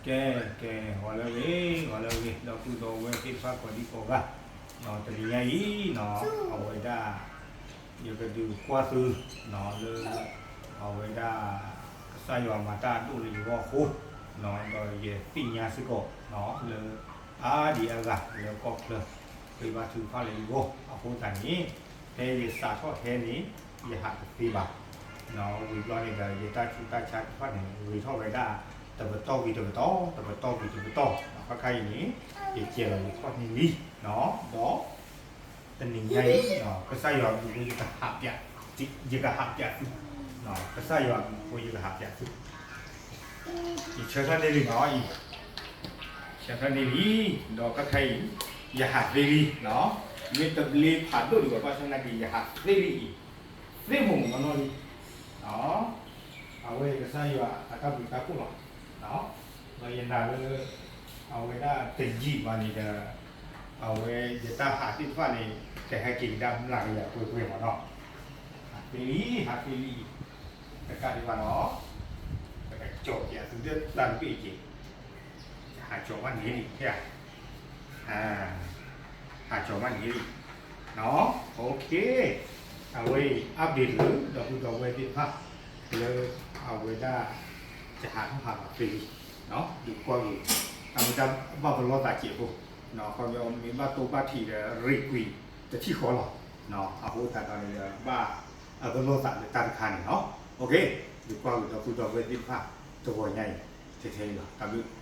ကဲ, ကဲ, ဂီၤလၢအဂ့ၤ, ဂီၤလၢအဂ့ၤ, ဒီပုၢ်ဒီဝဲၢ်သ့ၣ်တဖၣ်ကိးဒံကိးဂၤ, တနံၤညါအံၤ, အဝဲဒၣ် ယကဒုးကွၢ်သု လၢ အဝဲဒၣ် ကစၢ်ယွၤမၤတၢ်အဒိၣ်လၢယဂီၢ်အဃိ, ဒီးယသ့ၣ်ညါစ့ၢ်ကီး လၢ အါဒံအါဂၤလၢကီၢ်ချၢ ဃ့ဘါထုကဖၣ်လၢယဂီၢ်အဃိသတးန့ၣ်, ဖဲယစးထီၣ်ထဲန့ၣ် ယဟးတသ့ဘၣ်. ဝံၤဘျီန့ၣ်ဒီး ယတၢ်ဆူးတၢ်ဆါတဖၣ်န့ၣ် ဂ့ၤထီၣ်ဝဲဒၣ် တပတီၢ်ဝံၤတပတီၢ်, တပတီၢ်ဝံၤတပတီၢ်, ခါခါအံၤန့ၣ် ယကဲလီၤယခီၣ်န့ၢ်လံ, ဒီး တနံၤညါအံၤ ကစၢ်ယွၤမ့ၢ် ယကဟးပျး, ယကဟးပျးသု, ကစၢ်ယွၤမ့ၢ် ယကဟးပျးသု, ယဆၢထၢၣ်န့ၢ်လံနီၤအံၤ, ဆၢထၢၣ်န့ၢ်လံ, ဒီးခါခါအံၤ ယဟးသ့လံ, မ့ၢ်တဘျ့ဖးဒိၣ်ဒံးဘၣ် ဘၣ်ဆၣ်သနာ်က့ ယဟးသ့လံအံၤ, သ့မိၢ်မိၢ်နီၢ်နီၢ်လံ အဝဲကစၢ်ယွၤအတၢ်ဘျုးတၢ်ဖှိၣ်လီၤ. ဒီးယနာ်လၢ အဝဲဒၣ်တယံာ်ဘၣ်န့ၣ်ဒီး အဝဲယတၢ်ဟးသ့ၣ်တဖၣ်န့ၣ် ကဟဲက့ၤကဒါမျးကယၤပှဲၤပှဲၤမးနီၤ, ဟးသ့လံ, ဟးသ့လံ, တကးဒံးဘၣ်နီၤ, ပကကၠီၤပျးသုတၢ်တဘ့ၣ်က့ၤ, ဟးကၠီၤဘၣ်န့ၣ်လံ, ဟးကၠီၤဘၣ်န့ၣ်လံ, အဝဲအံၤ update တလၢ ဒီပုၢ်ဒီဝဲၢ်သ့ၣ်တဖၣ် လၢ အဝဲဒၣ် ယဟးထီၣ်ဟးလီၤသ့လံ, ဒုးကွၢ်က့ၤ အဝဲဒၣ်ဘၣ်ပလီၢ်သးစဲးဖိ, ခီပညီမ့ၢ်ဘၣ်တိဘၣ်ထံးဒီး ရ့ၣ်ကွံာ်တထံၣ်ဃီလီၤ, အဃိသတးဒီးန့ၣ်ဒီး ဘၣ်အပလီၢ်သးလၢတၢ်တခါန့ၣ်လီၤ. ဒုးကွၢ်က့ၤဒီပုၢ်ဒီဝဲၢ်သ့ၣ်တဖၣ် တဂီၤညါအံၤ ထဲထဲအံၤလီၤ, တၢ်ဘျုး